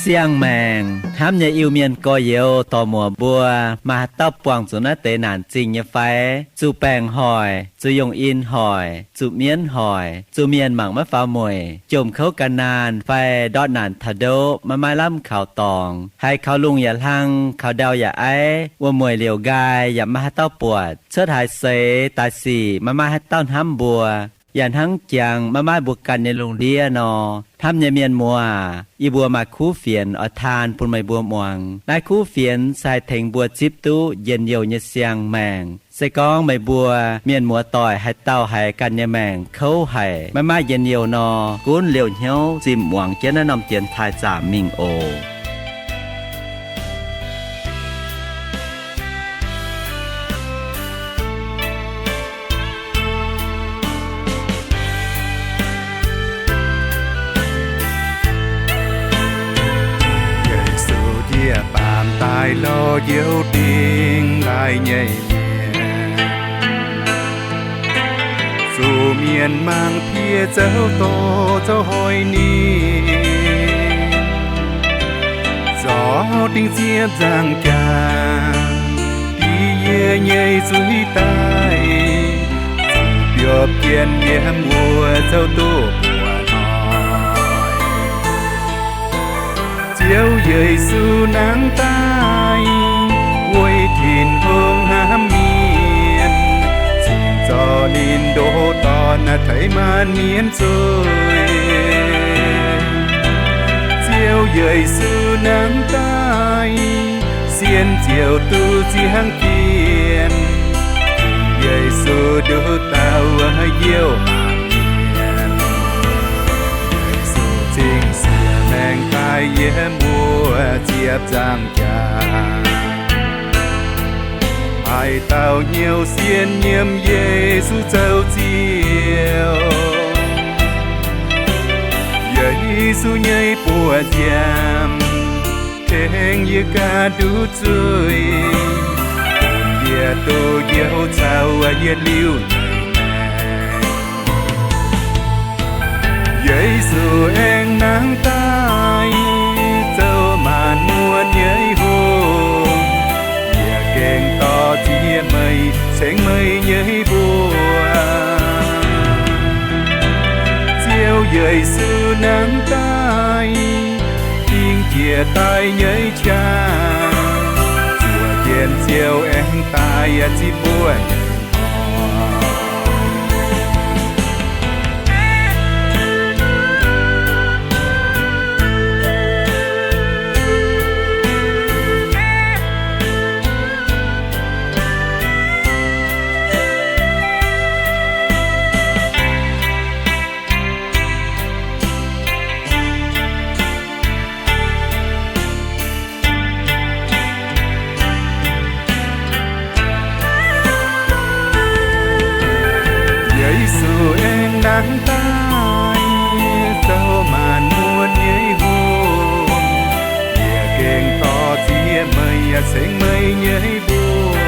Siang-maengc hnamv nyei Iu-Mienh gorx-youz dorc muoc mbuo, maaih haaix dauh buangh zuqc naaiv deix naanc zingh nyei fai? Zuqc baengc hoic, zuqc yungh in hoic, zuqc mienv hoic, zuqc mienh mangc maiv faaux mueic, jomc kouv gan naanh fai ndortv naanc taux ndoqv maiv maaih lamh kaux dorngx, haiz kaux lungh yaac hlang, kaux ndau yaac aiv, wuom-mueic liouc nqaai yaac maiv maaih haaix dauh buatc, cuotv haaix seix daaih sic maiv maaih haaix dauh hnamv mbuo, yaac hnangv jangx maiv maaih mbuo ganh nyei lungh ndiev nor. Hnamv nyei mienh muoz, yie mbuo maaih kuv fienx oix taan bun meih mbuo muangx. Naaiv kuv fienx se haih tengx mbuo zipv duqv njien-youh nyei siang-maengc. Se gorngv meih mbuo mienh muoz-doic haaix dauh haiz ganh nyei maengc kouv haic, maiv maaih njien-youh nor, gunv liouh hnyouv zimh muangx jienv naaiv norm dienx taaih zaamc mingh oc. Yesu njiec baamh daaih lorz njoux dingh laaih nyei mienh. Zuqc mienh mangc piex zoux dorh zoux hoic ninh, zorc dingh ziepc nzaangc jaax, div yie nyei zuiz daaih, zuqc biopv jienv yiem wuov zoux duqv buoqc hnoi. Ziouv Yesu nangv daaih, weic Tin-Hungh hnamv mienh, cingx zorc ninh ndoh dorn teix maanc mienh zuiz. Ziouv Yesu nangv daaih, sienx ziouc duqv ziangh jienv. Yesu nduqc dauh wuov Ziouv maanc mienh. Yesu cingx siex maengx daaih yiem wuov ziepc nzaangc jaax, haaix dauh hnyouv sienx nyiemc Yesu zoux Ziouv, Yesu nyei buoz-nziaamv tengx yie ganh nduqc zuiz, bun yie duqv njoux caux yietc liuz nyei maengc. Yesu aengx nangv daaih, zoux maanc muotc nyei Hungh, yie gengh dorh ziex meih cengx meih nyei mbuox. Ziouv Yesu nangv daaih, dingh jiex daaih nyei qangx, zuoqc jienv Ziouv aengx daaih yaac zipv mbuo nyei hnoi. Yesu aengx nangv daaih, zoux maanc muotc nyei Hungh, yie gengh dorh ziex meih yaac cengx meih nyei mbuox.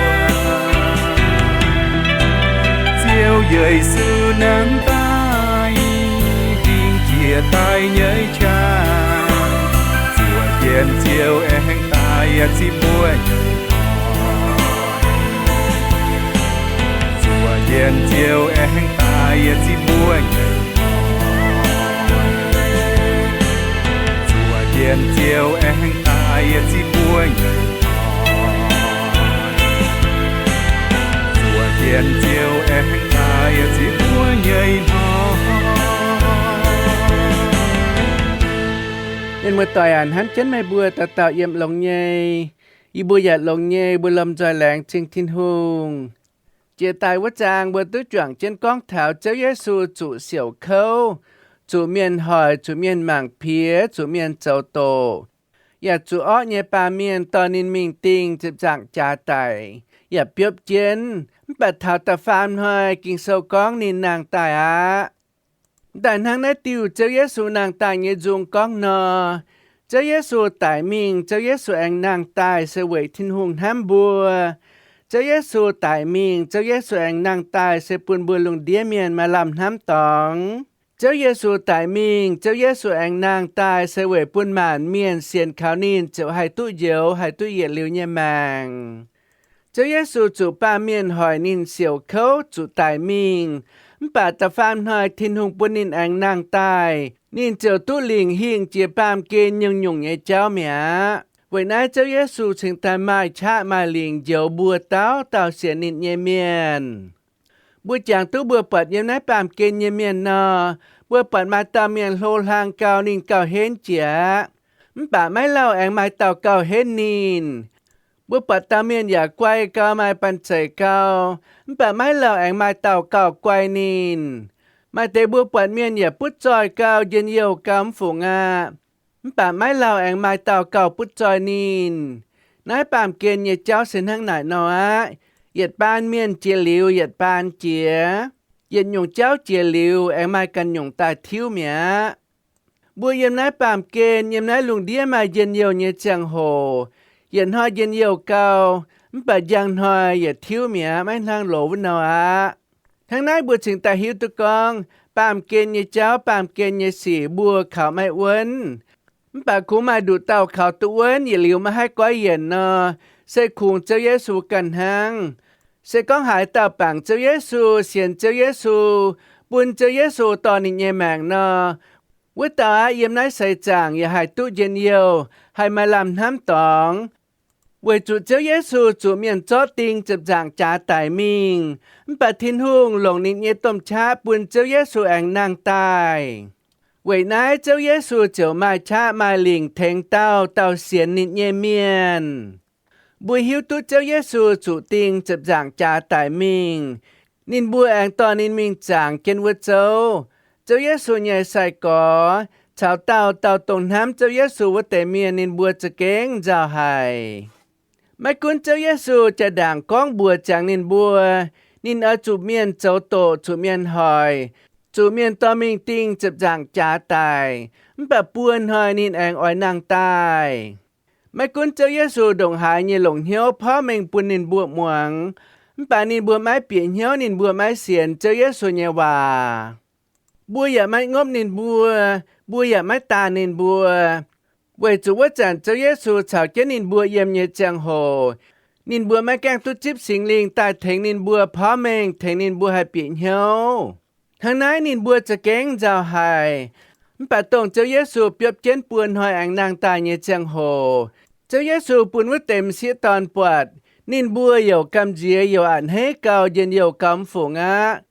Ziouv Yesu nangv daaih, dingh jiex daaih nyei qangx, zuoqc jienv Ziouv aengx daaih yaac zipv mbuo nyei hnoi. Zuoqc jienv Ziouv aengx daaih yaac zipv mbuo nyei hnoi. Zuoqc jienv Ziouv aengx daaih yaac zipv mbuo nyei hnoi. Zuoqc jienv Ziouv aengx daaih yaac zipv mbuo nyei hnoi. Mienh muoz-doic aac, hnamv jienv meih mbuo dauh dauh yiem longx nyei. Yie mbuo yaac longx nyei, mbuo lomh nzoih laengz zingh Tin-Hungh. Jiex daaih wuov zaang mbuo duqv juangc jienv gorngv taux Ziouv Yesu zuqc siouc kouv, zuqc mienh hoic, zuqc mienh mangc piex, zuqc mienh zoux doqc, yaac zuqc orqv nyei baamh mienh dorh ninh mingh dingh ziepc nzaangc jaax daic, yaac biopv jienv. Mv baac taux da'faam hnoi Ging-Sou gorngv ninh nangh daaih aqv. Daaih hnangv naaiv diuh Ziouv Yesu nangh daaih nyei nzung gorngv nor, Ziouv Yesu daic mingh, Ziouv Yesu aengx nangh daaih se weic Tin-Hungh hnamv mbuo. Ziouv Yesu daic mingh, Ziouv Yesu aengx nangh daaih se bun mbuo lungh ndiev mienh maaih lamh hnamv dorngx. Ziouv Yesu daic mingh, Ziouv Yesu aengx nangh daaih se weic bun maanc mienh sienx kaux ninh ziouc haih duqv njoux, haih duqv yietc liuz nyei maengc. Ziouv Yesu zuqc baamh mienh hoic ninh siouc kouv zuqc daic mingh, mv baac da'faam hnoi Tin-Hungh bun ninh aengx nangh daaih, ninh ziouc duqv lingc hingh jiex baamh gen nyungc-nyungc nyei jauv mi'aqv. Weic naaiv Ziouv Yesu cingx daaih maaih qaqv maaih lingc njoux mbuo dauh dauh sienx ninh nyei mienh. Mbuo jangx duqv mbuo buatc yiem naaiv baamh gen nyei mienh nor, mbuo buatc maaih dauh mienh hlo hlang gau, ninh gauh henv jiex aqv. Mv baac maiv lauh aengx maaih dauh gauh henv ninh. Mbuo buatc dauh mienh yaac guai gau, maaih banh zeic gau, mv baac maiv lauh aengx maaih dauh gauh guai ninh. Maaih deix mbuo buatc mienh yaac butv zoih gau, njien-youh gau, mv fungc aqv, mv baac maiv lauh aengx maaih dauh gauh butv zoih ninh. Naaiv baamh gen nyei jauv se hnangv naaic nor aqv. Yietc baan mienh jiex liuz yietc baan jiex. Yietc nyungc jauv jiex liuz aengx maaih ganh nyungc daaih tiuv mi'aqv. Mbuo yiem naaiv baamh gen, yiem naaiv lungh ndiev maaih njien-youh nyei ziangh hoc, yietc hnoi njien-youh gau, mv baac njang hnoi yietc tiuv mi'aqv, maiv hnangv loz wuov nor aqv. Hnangv naaiv mbuo cingx daaih hiuv duqv gorngv baamh gen nyei jauv, baamh gen nyei sic mbuo kaux maiv wuonv. Mv baac kungx maaih nduqc dauh kaux duqv wuonv, yietc liuz maiv haih goiv yienc nor, se kungx Ziouv Yesu ganh hnangv. Se gorngv haaix dauh bangc Ziouv Yesu, sienx Ziouv Yesu, bun Ziouv Yesu dorh ninh nyei maengc nor, wuov dauh aqv yiem naaiv seix zaangc yaac haih duqv njien-youh, haih maaih lamh hnamv dorngx. Weic zuqc Ziouv Yesu zuqc mienh zorqv ding ziepc nzaangc jaax daic mingh, mv baac Tin-Hungh longc ninh nyei domh qaqv bun Ziouv Yesu aengx nangh daaih. Weic naaiv Ziouv Yesu ziouc maaih qaqv maaih lingc tengx dauh dauh sienx ninh nyei mienh. Mbuo hiuv duqv Ziouv Yesu zuqc ding ziepc nzaangc jaax daic mingh, ninh mbuo aengx dorh ninh mingh zaangc jienv wuov zouv. Ziouv Yesu nyei sai-gorx caux dauh dauh dongh hnamv Ziouv Yesu wuov deix mienh, ninh mbuo za'gengh nzauh haic. Maiv gunv Ziouv Yesu jaa-ndaangc gorngv mbuox ziangx ninh mbuo, ninh oix zuqc mienh zoux doqc, zuqc mienh hoic, zuqc mienh dorh mingh ding ziepc nzaangc jaax daic, mv baac buo hnoi ninh aengx oix nangh daaih. Maiv gunv Ziouv Yesu ndongc haaix nyei longc hnyouv porv mengh bun ninh mbuo muangx, mv baac ninh mbuo maiv bieqc hnyouv, ninh mbuo maiv sienx Ziouv Yesu nyei waac. Mbuo yaac maiv ngopv ninh mbuo, mbuo yaac maiv daanh ninh mbuo, weic zuqc wuov zanc Ziouv Yesu caux jienv ninh mbuo yiem nyei ziangh hoc, ninh mbuo maiv gaengh duqv zipv Singx Lingh daaih tengx ninh mbuo porv mengh, tengx ninh mbuo haih bieqc hnyouv. Hnangv naaiv ninh mbuo za'gengh nzauh haic. Mv baac dongh Ziouv Yesu biopv jienv buo hnoi aengx nangh daaih nyei ziangh hoc, Ziouv Yesu bun wuov deix m'sieqv dorn buatc, ninh mbuo youc gamh nziex, youc a'hneiv gau, njien-youh gau mv fungc aqv.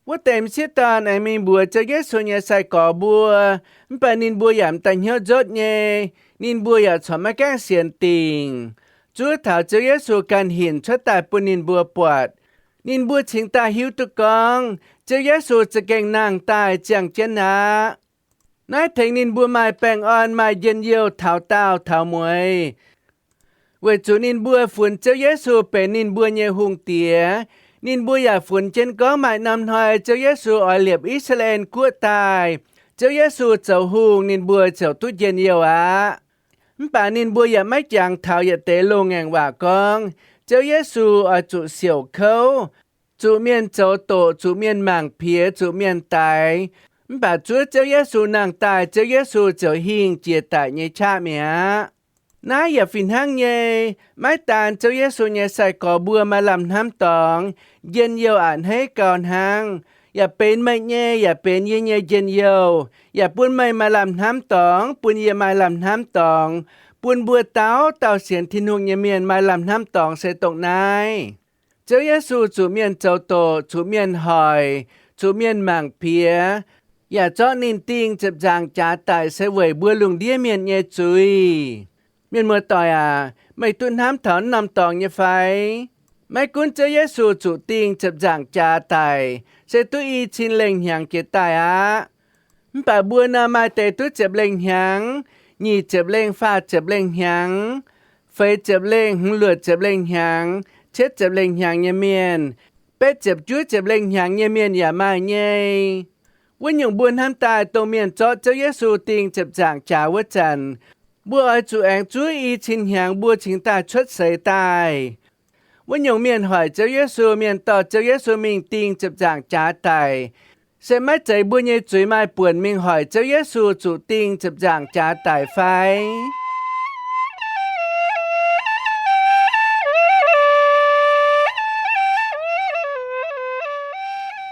Wuov deix m'sieqv dorn aengx mingh mbuox Ziouv Yesu nyei sai-gorx mbuo, mv baac ninh mbuo yaac m'daaih hnyouv nzotv nyei. Ninh mbuo yaac corc maiv gaengh sienx dingc. Zuov taux Ziouv Yesu ganh hinc cuotv daaih bun ninh mbuo buatc, ninh mbuo cingx daaih hiuv duqv gorngv Ziouv Yesu za'gengh nangh daaih ziangh jienv aqv. Naaiv tengx ninh mbuo maaih baengh orn, maaih njien-youh taux daauh taux mueiz, weic zuqc ninh mbuo funx Ziouv Yesu benx ninh mbuo nyei hungh diex. Ninh mbuo yaac funx jienv gorngv maaih norm hnoi Ziouv Yesu oix liepc I^saa^laa^en Guoqv daaih, Ziouv Yesu zoux hungh, ninh mbuo ziouc duqv njien-youh aqv. Mv baac ninh mbuo yaac maiv jangx taux yietc deix loz-ngaengc waac gorngv Ziouv Yesu oix zuqc siouc kouv, zuqc mienh zoux doqc, zuqc mienh mangc piex, zuqc mienh daix. Mv baac zuov Ziouv Yesu nangh daaih, Ziouv Yesu ziouc hingh jiex daic nyei qaqv mi'aqv. Naaiv yaac fih hnangv nyei. Maiv daan Ziouv Yesu nyei sai-gorx mbuo maaih lamh hnamv dorngx, njien-youh a'hneiv gau hnangv, yaac benx meih nyei, yaac benx yie nyei njien-youh, yaac bun meih maaih lamh hnamv dorngx, bun yie maaih lamh hnamv dorngx, bun mbuo dauh dauh sienx Tin-Hungh nyei mienh maaih lamh hnamv dorngx se dongh naaiv. Ziouv Yesu zuqc mienh zoux doqc, zuqc mienh hoic, zuqc mienh mangc piex, yaac zorqv ninh dingh ziepc nzaangc jaax daic se weic mbuo lungh ndiev mienh nyei zuiz. Mienh muoz-doic aac, meih duqv hnamv taux naaiv norm dorngx nyei fai? Maiv gunv Ziouv Yesu zuqc dingh ziepc nzaangc jaax daic se duqv i cin lengh hnyangx jiex daaih aqv. Mv baac mbuo nor maaih deix duqv ziepc lengh hnyangx, nyic ziepc lengh, faah ziepc lengh hnyangx, feix ziepc lengh, hmz luoqc ziepc lengh hnyangx, cietv ziepc lengh hnyangx nyei mienh, betv ziepc juov ziepc lengh hnyangx nyei mienh yaac maaih nyei. Wuov nyungc mbuo hnamv daaih dongh mienh zorqv Ziouv Yesu dingh ziepc nzaangc jaax wuov zanc, mbuo oix zuqc aengx zuov i cin hnyangx mbuo cingx daaih cuotv seix daaih. Wuov nyungc mienh hoic Ziouv Yesu, mienh dorh Ziouv Yesu mingh dingh ziepc nzaangc jaax daic, se maiv zeiz mbuo nyei zuiz maaih buonc mingh hoic Ziouv Yesu zuqc dingh ziepc nzaangc jaax daic fai?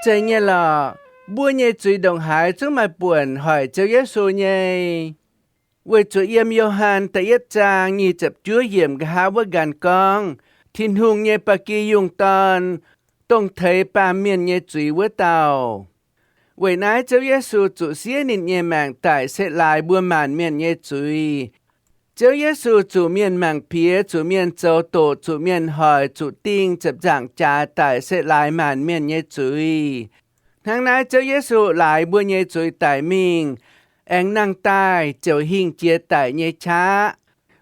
Zeiz nyei lorqc. Mbuo nyei zuiz ndongc haaix zungv maaih buonc hoic Ziouv Yesu nyei. Weic zuqc yiem Yo^han da'yietv zaang nyic ziepc juov yiemc nqa'haav wuov nqanx gorngv, Tin-Hungh nyei ba'gi yungh dorn, dongh teix baamh mienh nyei zuiz wuov dauh. Weic naaiv Ziouv Yesu zuqc siev ninh nyei maengc daic se laaix mbuo maanc mienh nyei zuiz. Ziouv Yesu zuqc mienh mangc piex, zuqc mienh zoux doqc, zuqc mienh hoic, zuqc dingh ziepc nzaangc jaax daic se laaix maanc mienh nyei zuiz. Hnangv naaiv Ziouv Yesu laaix mbuo nyei zuiz daic mingh, aengx nangh daaih ziouc hingh jiex daic nyei qaqv.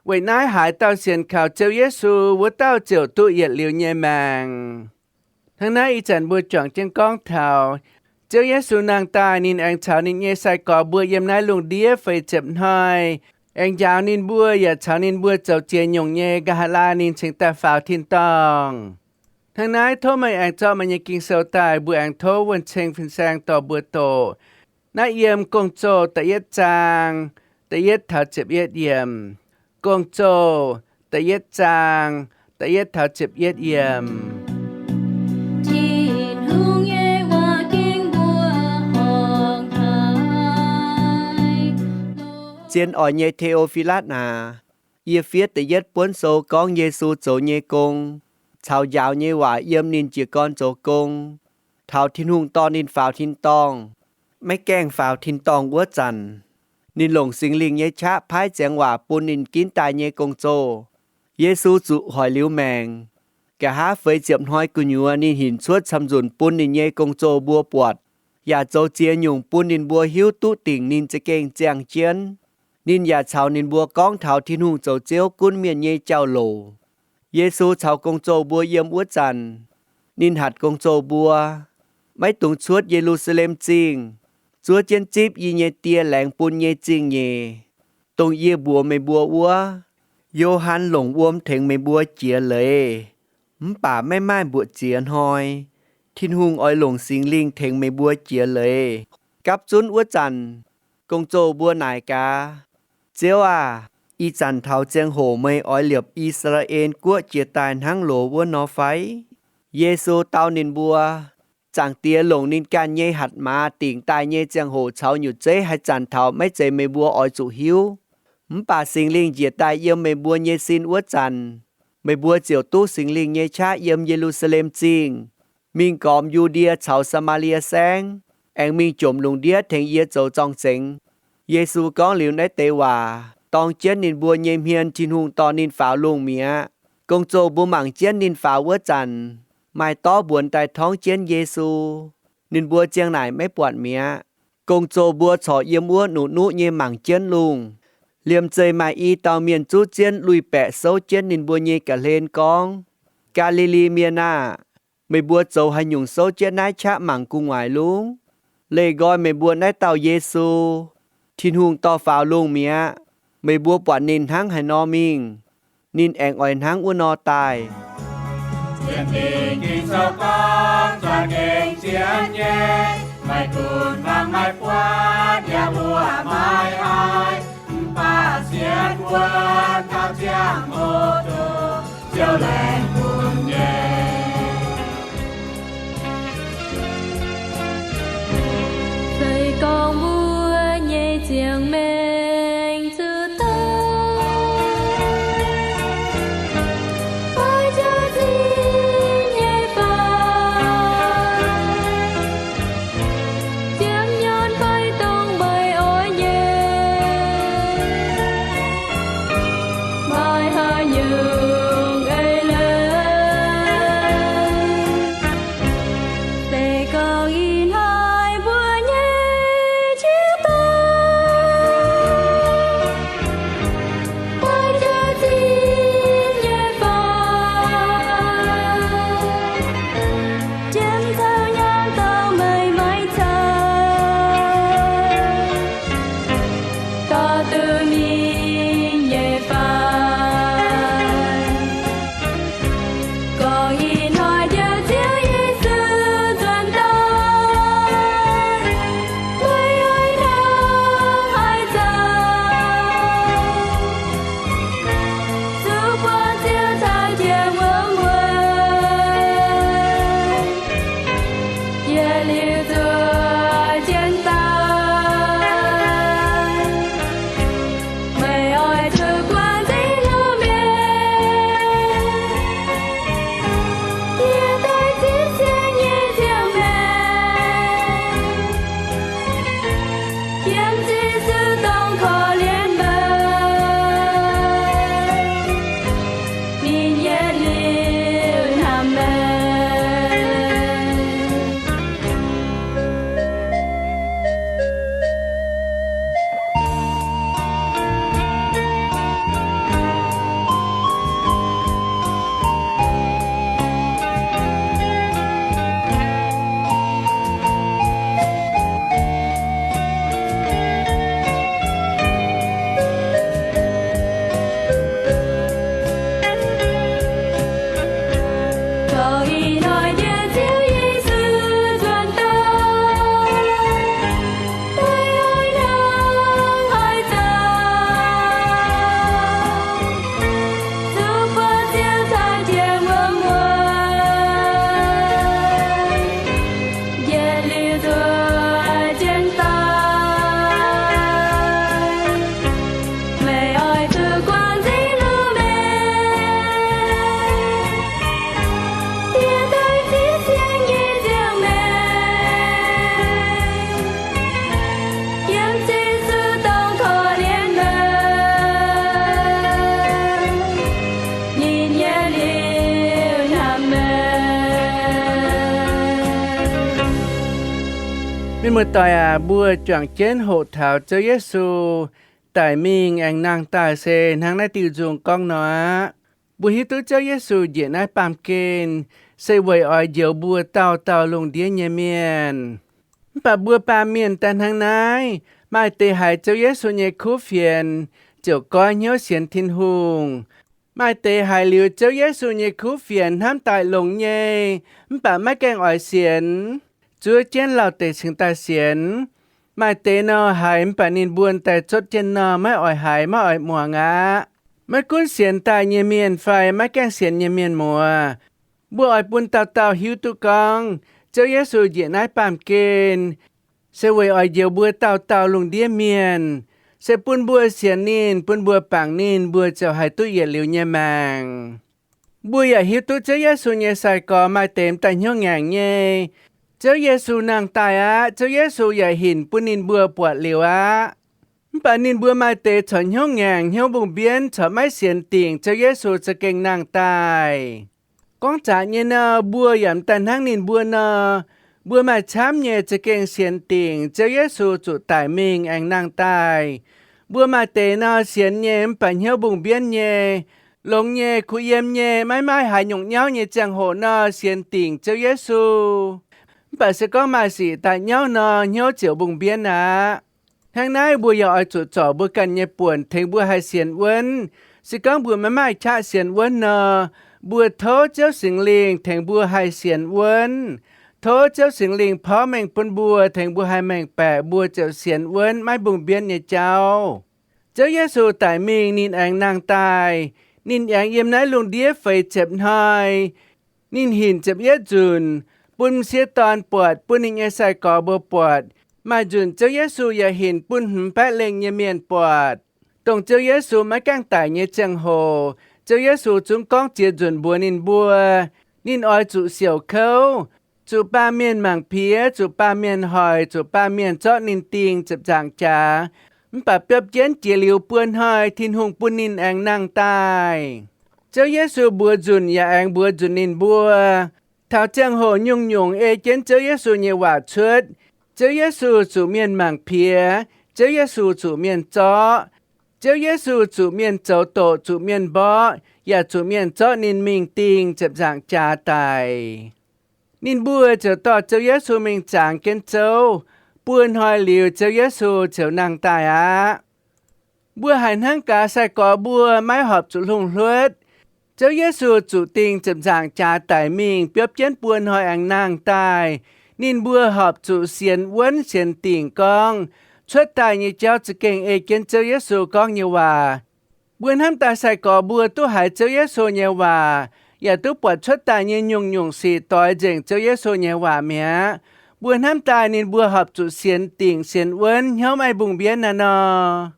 Weic naaiv haaix dauh sienx kaux Ziouv Yesu, wuov dauh ziouc duqv yietc liuz nyei maengc. Hnangv naaiv ih zanc mbuo juangc jienv gorngv taux Ziouv Yesu nangh daaih, ninh aengx caux ninh nyei sai-gorx mbuo yiem naaiv lungh ndiev feix ziepc hnoi, aengx njaaux ninh mbuo yaac caux ninh mbuo zoux ziex nyungc nyei nqa'haav laai ninh cingx daaih faaux tin-dorngh. Hnangv naaiv tov meih aengx zorqv meih nyei Ging-Sou daaih, mbuo aengx tov wuonh ceng fin-saeng dorh mbuo doqc. Naaiv yiem Gong-Zoh da'yietv zaang da'yietv taux ziepc yietv yiemc. Gong-Zoh da'yietv zaang da'yietv taux ziepc yietv yiemc. Tin-Hungh nyei waac-ging mbuo horngc haic. Zien oix nyei Te^o^fi^latv aac, yie fiev da'yietv buonv sou gorngv Yesu zoux nyei gong caux njaaux nyei waac yiem ninh jiez gorn zoux gong, taux Tin-Hungh dorh ninh faaux tin-dorngh, maiv gaengh faaux tin-dorngh wuov zanc, ninh longc Singx Lingh nyei qaqv paaiv ziangx waac bun ninh ginv daaih nyei gong-zoh. Yesu zuqc hoic liuz maengc. Nqa'haav feix ziepc hnoi gu'nyuoz ninh hinc cuotv camv-nzunc bun ninh nyei gong-zoh mbuo buatc, yaac zoux ziex nyungc bun ninh mbuo hiuv duqv dingc ninh za'gengh ziangh jienv. Ninh yaac caux ninh mbuo gorngv taux Tin-Hungh zoux Ziouv gunv mienh nyei jauv-louc. Yesu caux gong-zoh mbuo yiem wuov zanc, ninh hatc gong-zoh mbuo, maiv dungx cuotv Ye^lu^saa^lem Zingh, zuov jienv zipv yie nyei Die laengz bun nyei zingh nyeic, dongh yie mbuox meih mbuo wuov. Yo^han longc wuom tengx meih mbuo jiex leiz, mv baac maiv maaih mbuoqc ziex hnoi, Tin-Hungh oix longc Singx Lingh tengx meih mbuo jiex leiz. Gapv zunv wuov zanc, gong-zoh mbuo naaic gaax, Ziouv aah! Ih zanc taux ziangh hoc meih oix liepc I^saa^laa^en Guoqv jiez daaih hnangv loz wuov nor fai? Yesu dau ninh mbuo, Zaangc Diex longc ninh ganh nyei hatc maaz dingc daaih nyei ziangh hoc caux nyutc zeiv haaix zanc taux maiv zeiz meih mbuo oix zuqc hiuv. Mv baac Singx Lingh njiec daaih yiem meih mbuo nyei sin wuov zanc, meih mbuo ziouc duqv Singx Lingh nyei qaqv yiem Ye^lu^saa^lem Zingh, mingh gormx Yu^ndie caux Saa^maa^lie Saengv, aengx mingh jomc lungh ndiev tengx yie zoux zorng-zengx. Yesu gorngv liuz naaiv deix waac, dorng jienv ninh mbuo nyei hmien Tin-Hungh dorh ninh faaux lungh mi'aqv. Gong-zoh mbuo mangc jienv ninh faaux wuov zanc, maaih dorv mbuonx daaih torngv jienv Yesu. Ninh mbuo ziang naaic maiv buatc mi'aqv. Gong-zoh mbuo corc yiem wuov nuqv-nuqv nyei mangc jienv lungh. Liemh zeih maaih i dauh mienh zuqv jienv lui-baeqc souv jienv ninh mbuo nyei ga'hlen gorngv, Gaa^li^li Mienh aah! Meih mbuo zoux haaix nyungc souv jienv naaiv qaqv mangc gu'nguaaic lungv? Leih nqoi meih mbuo naaiv dauh Yesu, Tin-Hungh dorh faaux lungh mi'aqv. Meih mbuo buatc ninh hnangv haaix nor mingh, ninh aengx oix hnangv wuov nor daaih. Sienx Ging-Sou gorngv za'gengh zien nyei, maiv dunx mangc maiv buatc yaac mbuoqc maiv haiz, mv baac sienx wuonv taux ziangh hoc duqv Ziouv laengz bun nyei. Se gorngv mbuo nyei ziangh maengc zuqc daaih oix jaax zinh nyei fai? Ziepc nyorn fai dongh meih oix nyei, maaih haaix nyungc mingh nyei fai? Gorngv ih hnoi njoux Ziouv Yesu nzuonx daaih, mbuo oix hnangv haaix zoux? Zuqc buangh Ziouv caux jiex wuom wuom, yietc liuz zuqc jienv daaih. Meih oix zuqc guangc nzengc lungh ndiev, yie daaih zipv sienx nyei ziangh maengc, yiem Yesu dongh korv-lienh meih, ninh yietc liuz hnamv meih. Gorngv ih hnoi njoux Ziouv Yesu nzuonx daaih, mbuo oix hnangv haaix zoux? Zuqc buangh Ziouv caux jiex wuom wuom, yietc liuz zuqc jienv daaih. Meih oix zuqc guangc nzengc lungh ndiev, yie daaih zipv sienx nyei ziangh maengc, yiem Yesu dongh korv-lienh meih, ninh yietc liuz hnamv meih. Mienh muoz-doic aac, mbuo juangc jienv hoqc taux Ziouv Yesu daic mingh aengx nangh daaih se hnangv naaiv diuh nzung gorngv nor aqv. Mbuo hiuv duqv Ziouv Yesu njiec naaiv baamh gen se weic oix njoux mbuo dauh dauh lungh ndiev nyei mienh. Mv baac mbuo baamh mienh daaih hnangv naaiv, maaih deix haiz Ziouv Yesu nyei kuv fienx ziouc goiv hnyouv sienx Tin-Hungh. Maaih deix haiz liuz Ziouv Yesu nyei kuv fienx hnamv daaih longx nyei, mv baac maiv gaengh oix sienx, zuov jienv lauh deix cingx daaih sienx. Maaih deix nor haiz mv baac ninh mbuo daaih cuotv jienv nor maiv oix haiz maiv oix muangx aqv. Maiv gunv sienx daaih nyei mienh fai maiv gaengh sienx nyei mienh muoz, mbuo oix bun dauh dauh hiuv duqv gorngv Ziouv Yesu njiec naaiv baamh gen se weic oix njoux mbuo dauh dauh lungh ndiev mienh, se bun mbuo sienx ninh, bun mbuo bangc ninh, mbuo ziouc haih duqv yietc liuz nyei maengc. Mbuo yaac hiuv duqv Ziouv Yesu nyei sai-gorx maaih deix m'daaih hnyouv ngaengc nyei. Ziouv Yesu nangh daaih aqv. Ziouv Yesu yaac hinc bun ninh mbuo buatc liuz aqv. Mv baac ninh mbuo maaih deix corc hnyouv ngaengc, hnyouv mbungh mbienv, corc maiv sienx dingc Ziouv Yesu za'gengh nangh daaih. Gorngv zaqc nyei nor, mbuo yaac m'daaih hnangv ninh mbuo nor. Mbuo maaih camv nyei za'gengh sienx dingc Ziouv Yesu zuqc daic mingh aengx nangh daaih. Mbuo maaih deix nor sienx nyei mv baac hnyouv mbungh mbienv nyei, longx nyei, kuh yiem nyei, maiv maaih haaix nyungc nyauv nyei ziangh hoc nor sienx dingc Ziouv Yesu. Mv baac se gorngv maaih sic daaih nyauv nor, hnyouv ziouc mbungh mbienv aqv. Hnangv naaiv mbuo yaac oix zuqc zorc mbuo ganh nyei buonc tengx mbuo haih sienx wuonv. Se gorngv mbuo maiv maaih qaqv sienx wuonv nor, mbuo tov Ziouv Singx Lingh tengx mbuo haih sienx wuonv. Tov Ziouv Singx Lingh porv mengh bun mbuo tengx mbuo haih mengh baeqc mbuo ziouc sienx wuonv maiv mbungh mbienv nyei jauv. Ziouv Yesu daic mingh ninh aengx nangh daaih. Ninh aengx yiem naaiv lungh ndiev feix ziepc hnoi. Ninh hinc ziepc yietv nzunc bun m'sieqv dorn buatc, bun ninh nyei sai-gorx mbuo buatc. Maaih nzunc Ziouv Yesu yaac hinc bun hmz baeqv lengh nyei mienh buatc. Dongh Ziouv Yesu maiv gaengh daic nyei ziangh hoc, Ziouv Yesu zungv gorngv ziex nzunc mbuox ninh mbuo, ninh oix zuqc siouc kouv, zuqc baamh mienh mangc piex, zuqc baamh mienh hoic, zuqc baamh mienh zorqv ninh dingh ziepc nzaangc jaax. Mv baac biopv jienv jiex liuz buo hnoi Tin-Hungh bun ninh aengx nangh daaih. Ziouv Yesu mbuox nzunc yaac aengx mbuox nzunc ninh mbuo. Taux ziangh hoc nyungc-nyungc ei jienv Ziouv Yesu nyei waac cuotv. Ziouv Yesu zuqc mienh mangc piex. Ziouv Yesu zuqc mienh zorqv. Ziouv Yesu zuqc mienh zoux doqc, zuqc mienh mborqv, yaac zuqc mienh zorqv ninh mingh dingh ziepc nzaangc jaax daic. Ninh mbuo ziouc dorh Ziouv Yesu mingh zangx jienv zouv. Buo hnoi liuz, Ziouv Yesu ziouc nangh daaih aqv. Mbuo haiz hnangv gaax sai-gorx mbuo maiv horpc zuqc hlungh hluotv. Ziouv Yesu zuqc dingh ziepc nzaangc jaax daic mingh biopv jienv buo hnoi aengx nangh daaih, ninh mbuo horpc zuqc sienx wuonv sienx dingc gorngv cuotv daaih nyei jauv za'gengh ei jienv Ziouv Yesu gorngv nyei waac. Mbuo hnamv daaih sai-gorx mbuo duqv haiz Ziouv Yesu nyei waac, yaac duqv buatc cuotv daaih nyei nyungc-nyungc sic doix nzengc Ziouv Yesu nyei waac mi'aqv. Mbuo hnamv daaih ninh mbuo horpc zuqc sienx dingc sienx wuonv hnyouv maiv mbungh mbienv naaiv nor.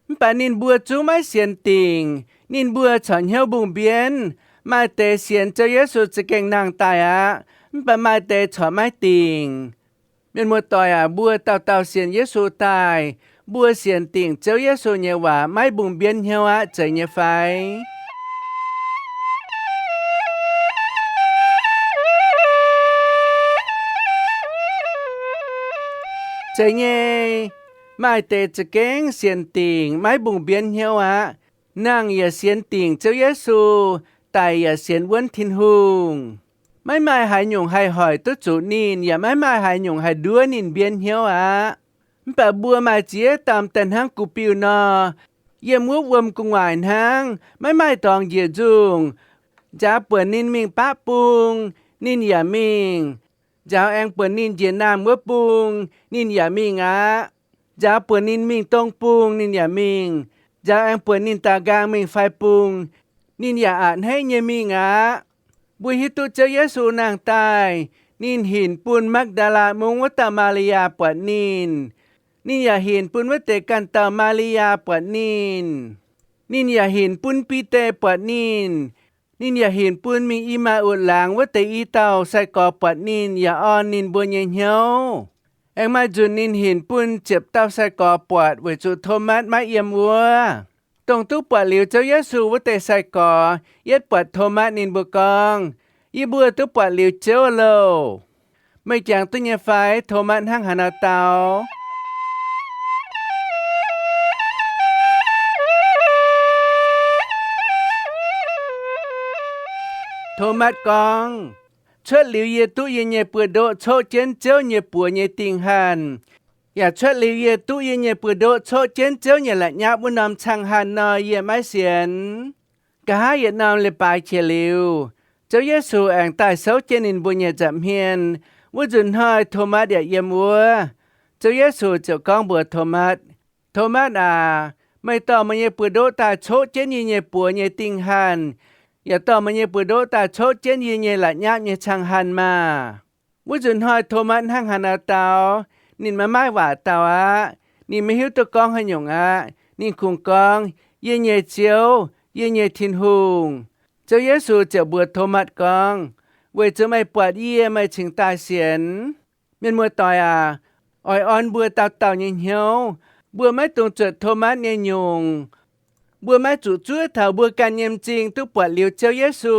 Mv baac ninh mbuo zungv maiv sienx dingc. Ninh mbuo corc hnyouv mbungh mbienv. Maaih deix sienx Ziouv Yesu za'gengh nangh daaih aqv, mv baac maaih deix corc maiv dingc. Mienh muoz-doic aac, mbuo dauh dauh sienx Yesu daaih, mbuo sienx dingc Ziouv Yesu nyei waac maiv mbungh mbienv hnyouv aqv, zeiz nyei fai? Zeiz nyei. Maaih deix za'gengh sienx dingc maiv mbungh mbienv hnyouv aqv. Nangh yaac sienx dingc Ziouv Yesu, daic yaac sienx wuonv Tin-Hungh. Maiv maaih haaix nyungc haih hoic duqv zuqc ninh, yaac maiv maaih haaix nyungc haih nduov ninh mbienv hnyouv aqv. Mv baac mbuo maaih ziex dauh daaih hnangv gux-biuh nor, yiem wuov wuom gu'nguaaic hnangv, maiv maaih dorngx njiec nzungh. Njaaux buonc ninh mingh baqv bung, ninh yaac mingh. Njaaux aengx buonc ninh njiec naamh wuov bung, ninh yaac mingh aqv. Njaaux buonc ninh mingh dong bung, ninh yaac mingh. Njaaux aengx buonc ninh daaux nqaang mingh fai bung, ninh yaac a'hneiv nyei mingh aqv. Mbuo hiuv duqv Ziouv Yesu nangh daaih, ninh hinc bun Makv^ndaa^laa Mungv wuov dauh Maa^li^yaa buatc ninh. Ninh yaac hinc bun wuov deix ganh dauh Maa^li^yaa buatc ninh. Ninh yaac hinc bun Bide buatc ninh. Ninh yaac hinc bun mingh I^maa^utc Laangz wuov deix i dauh sai-gorx buatc ninh yaac orn ninh mbuo nyei hnyouv. Aengx maaih nzunc ninh hinc bun ziepc dauh sai-gorx buatc weic zuqc Tomatv maiv yiem wuov. Dongh duqv buatc liuz Ziouv Yesu wuov deix sai-gorx yietv buatc Tomatv ninh mbuo gorngv, Yie mbuo duqv buatc liuz Ziouv loh. Meih jangx duqv nyei fai Tomatv hnangv haaix nor dau? Tomatv gorngv, Cuotv liuz yie duqv yie nyei buoz-ndoqv coqv jienv Ziouv nyei buoz nyei dingh hanh, yaac cuotv liuz yie duqv yie nyei buoz-ndoqv coqv jienv Ziouv nyei la'nyapv wuov norm cang hanh nor, yie maiv sienx. Nqa'haav yietc norm leiz-baaix qiex liuz, Ziouv Yesu aengx daaih souv jienv ninh mbuo nyei nza'hmien. Wuov nzunc hnoi Tomatv yaac yiem wuov. Ziouv Yesu ziouc gorngv mbuox Tomatv, Tomatv aac, meih dorh meih nyei buoz-ndoqv daaih coqv jienv yie nyei buoz nyei dingh hanh, yaac dorh meih nyei buoz-ndoqv daaih coqv jienv yie nyei la'nyapv nyei cang hanh maah! Wuov nzunc hnoi Tomatv hnangv haaix nor dau? Ninh maiv maaih waac dau aqv. Ninh maiv hiuv duqv gorngv haaix nyungc aqv. Ninh kungx gorngv, Yie nyei Ziouv, yie nyei Tin-Hungh. Ziouv Yesu ziouc mbuox Tomatv gorngv, Weic zuqc meih buatc yie, meih cingx daaih sienx. Mienh muoz-doic aac, oix orn mbuo dauh dauh nyei hnyouv. Mbuo maiv dungx zuotc Tomatv nyei nyungc. Mbuo maiv zuqc zuov taux mbuo ganh nyei m'zing duqv buatc liuz Ziouv Yesu,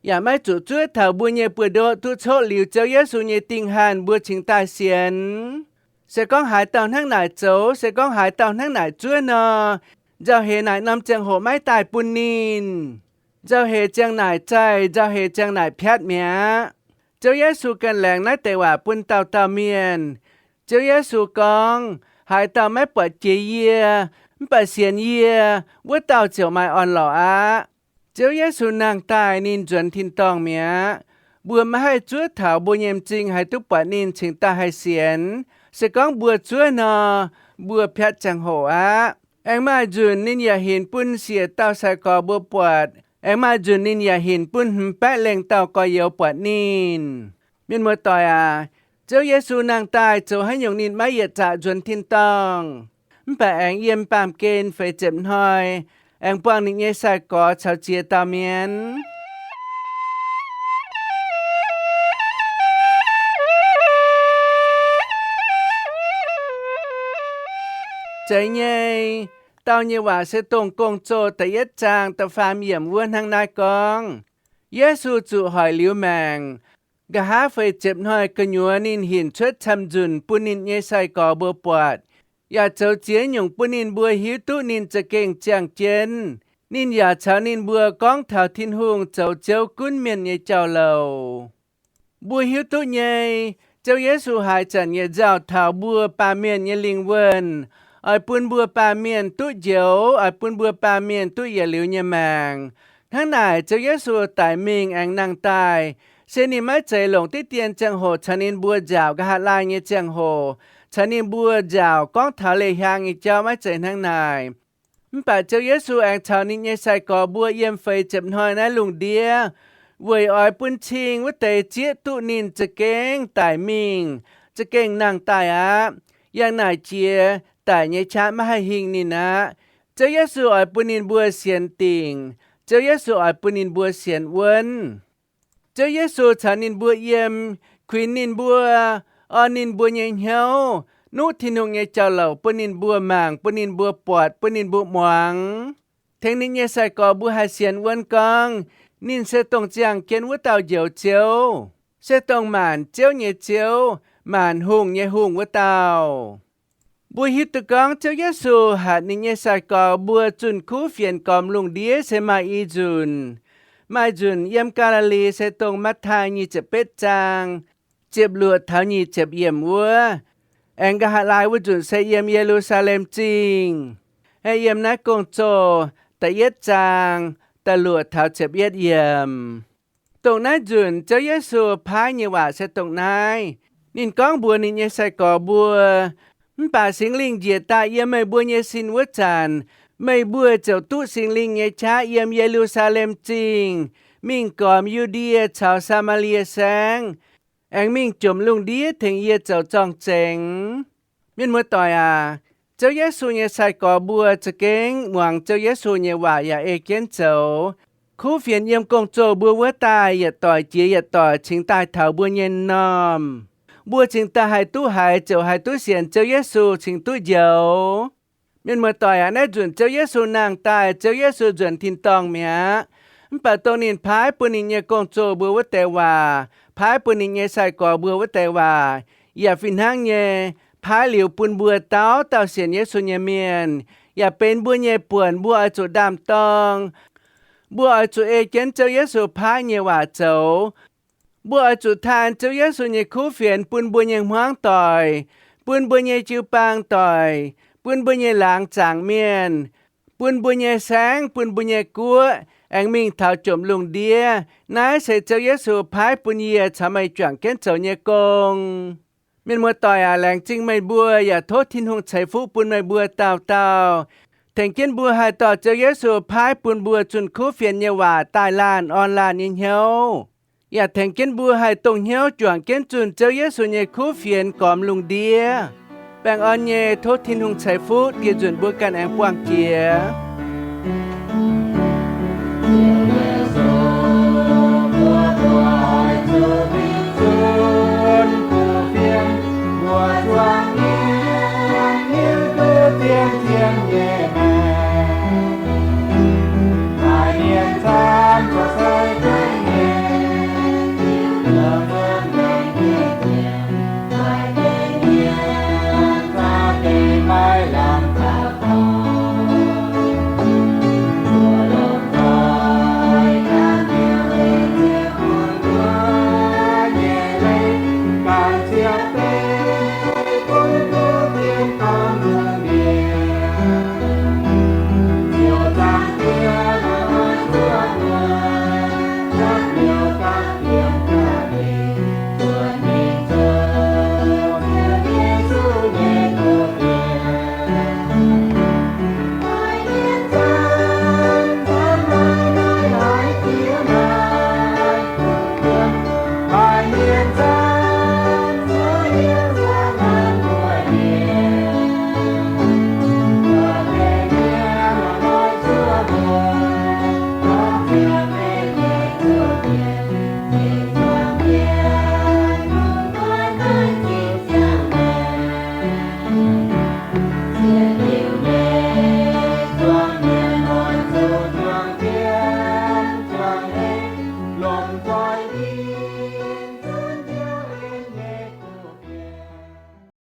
yaac maiv zuqc zuov taux mbuo nyei buoz-ndoqv duqv coqv liuz Ziouv Yesu nyei dingh hanh mbuo cingx daaih sienx. Se gorngv haaix dauh hnangv naaic zoux, se gorngv haaix dauh hnangv naaic zuov nor, nzauh heix naaic norm ziangh hoc maiv daaih bun ninh. Nzauh heix ziang naaic zaih, nzauh heix ziang naaic piatv mi'aqv. Ziouv Yesu ganh laengz naaiv deix waac bun dauh dauh mienh. Ziouv Yesu gorngv, Haaix dauh maiv buatc jiex yie, mv baac sienx yie, wuov dauh ziouc maaih orn-lorqc aqv. Ziouv Yesu nangh daaih ninh nzuonx tin-dorngh mi'aqv. Mbuo maiv haih zuov taux mbuo nyei m'zing haih duqv buatc ninh cingx daaih haih sienx. Se gorngv mbuo zuov nor, mbuo piatv ziangh hoc aqv. Aengx maaih nzunc ninh yaac hinc bun siec dauh sai-gorx mbuo buatc. Aengx maaih nzunc ninh yaac hinc bun hmz baeqv lengh dauh gorx-youz buatc ninh. Mienh muoz-doic aac, Ziouv Yesu nangh daaih zoux haaix nyungc ninh maiv yietc zaqc nzuonx tin-dorngh. Mv baac aengx yiem baamh gen feix ziepc hnoi, aengx buangh ninh nyei sai-gorx caux ziex dauh mienh. Zeiz nyei, dau nyei waac se Dongh Gong-Zoh da'yietv zaang da'faam yiemc wuov hnangv naaiv gorngv, Yesu zuqc hoic liuz maengc. Nqa'haav feix ziepc hnoi gu'nyuoz ninh hinc cuotv camv nzunc bun ninh nyei sai-gorx mbuo buatc, yaac zoux ziex nyungc bun ninh mbuo hiuv duqv ninh za'gengh ziangh jienv. Ninh yaac caux ninh mbuo gorngv taux Tin-Hungh zoux Ziouv gunv mienh nyei jauv-louc. Mbuo hiuv duqv nyei, Ziouv Yesu haaix zanc yietc nzauh taux mbuo baamh mienh nyei lingh wuonh, oix bun mbuo baamh mienh duqv njoux, oix bun mbuo baamh mienh duqv yietc liuz nyei maengc. Hnangv naaic, Ziouv Yesu daic mingh aengx nangh daaih, se ninh maiv zeiz longc diqv dien ziangh hoc caux ninh mbuo nziaauc nqa'haav laai nyei ziangh hoc, caux ninh mbuo nziaauc gorngv taux leiz-hiaang nyei jauv, maiv zeiz hnangv naaic. Mv baac Ziouv Yesu aengx caux ninh nyei sai-gorx mbuo yiem feix ziepc hnoi naaiv lungh ndiev, weic oix bun cing wuov deix zieqv duqv ninh za'gengh daic mingh, za'gengh nangh daaih aqv. Yangh naaic jiex daic nyei qaqv maiv haih hingh ninh aqv. Ziouv Yesu oix bun ninh mbuo sienx dingc. Ziouv Yesu oix bun ninh mbuo sienx wuonv. Ziouv Yesu caux ninh mbuo yiem, kuinx ninh mbuo, orn ninh mbuo nyei hnyouv, nuqv Tin-Hungh nyei jauv-louc bun ninh mbuo mangc, bun ninh mbuo buatc, bun ninh mbuo muangx. Tengx ninh nyei sai-gorx mbuo haih sienx wuonv gorngv, ninh se dongh ziangh jienv wuov dauh Njoux Ziouv, se dongh maanc ziouv nyei Ziouv, maanc hungh nyei Hungh wuov dauh. Mbuo hiuv duqv gorngv Ziouv Yesu hatc ninh nyei sai-gorx mbuo zunh kuv fienx gormx lungh ndiev se maaih i nzunc. Maaih nzunc yiem Gaa^li^li, se dongh Matv^taai nyic ziepc betv zaang, ziepc luoqc taux nyic ziepc yiemc wuov. Aengx nqa'haav laai wuov nzunc se yiem Ye^lu^saa^lem Zingh, aengx yiem naaiv Gong-Zoh da'yietv zaang da'luoqc taux ziepc yietv yiemc. Dongh naaiv nzunc Ziouv Yesu paaiv nyei waac se dongh naaiv. Ninh gorngv mbuox ninh nyei sai-gorx mbuo, mv baac Singx Lingh njiec daaih yiem meih mbuo nyei sin wuov zanc, meih mbuo ziouc duqv Singx Lingh nyei qaqv yiem Ye^lu^saa^lem Zingh, mingh gormx Yu^ndie caux Saa^maa^lie Saengv, aengx mingh jomc lungh ndiev tengx yie zoux zorng-zengx. Mienh muoz-doic aac, Ziouv Yesu nyei sai-gorx mbuo za'gengh muangx Ziouv Yesu nyei waac yaac ei jienv zoux. Kuv fienx yiem gong-zoh mbuo wuov daaih yietc doic jiex yietc doic cingx daaih taux mbuo nyei m'normh. Mbuo cingx daaih haih duqv haiz ziouc haih duqv sienx Ziouv Yesu cingx duqv njoux. Mienh muoz-doic aac, naaiv nzunc Ziouv Yesu nangh daaih, Ziouv Yesu nzuonx tin-dorngh mi'aqv. Mv baac dongh ninh paaiv bun ninh nyei gong-zoh mbuo wuov deix waac, paaiv bun ninh nyei sai-gorx mbuo wuov deix waac, yaac fih hnangv nyei paaiv liuz bun mbuo dauh dauh sienx Yesu nyei mienh, yaac benx mbuo nyei buonc mbuo oix zuqc ndaam-dorng. Mbuo oix zuqc ei jienv Ziouv Yesu paaiv nyei waac zoux. Mbuo oix zuqc taan Ziouv Yesu nyei kuv fienx bun mbuo nyei hmuangv doic, bun mbuo nyei jiu-baang doic, bun mbuo nyei laangz zaangc mienh, bun mbuo nyei saengv, bun mbuo nyei guoqv, aengx mingh taux jomc lungh ndiev. Naaiv se Ziouv Yesu paaiv bun yie caux meih juangc jienv zoux nyei gong. Mienh muoz-doic aac, laengz zingh meih mbuo yaac tov Tin-Hungh ceix fuqv bun meih mbuo dauh dauh. Tengx jienv mbuo haih dorh Ziouv Yesu paaiv bun mbuo zunh kuv fienx nyei waac daaih laanh orn laanh nyei hnyouv. Yaac tengx jienv mbuo haih dongh hnyouv juangc jienv zunh Ziouv Yesu nyei kuv fienx gormx lungh ndiev. Baengh orn nyei, tov Tin-Hungh ceix fuqv dieh nzunc mbuo ganh aengx buangh jiex.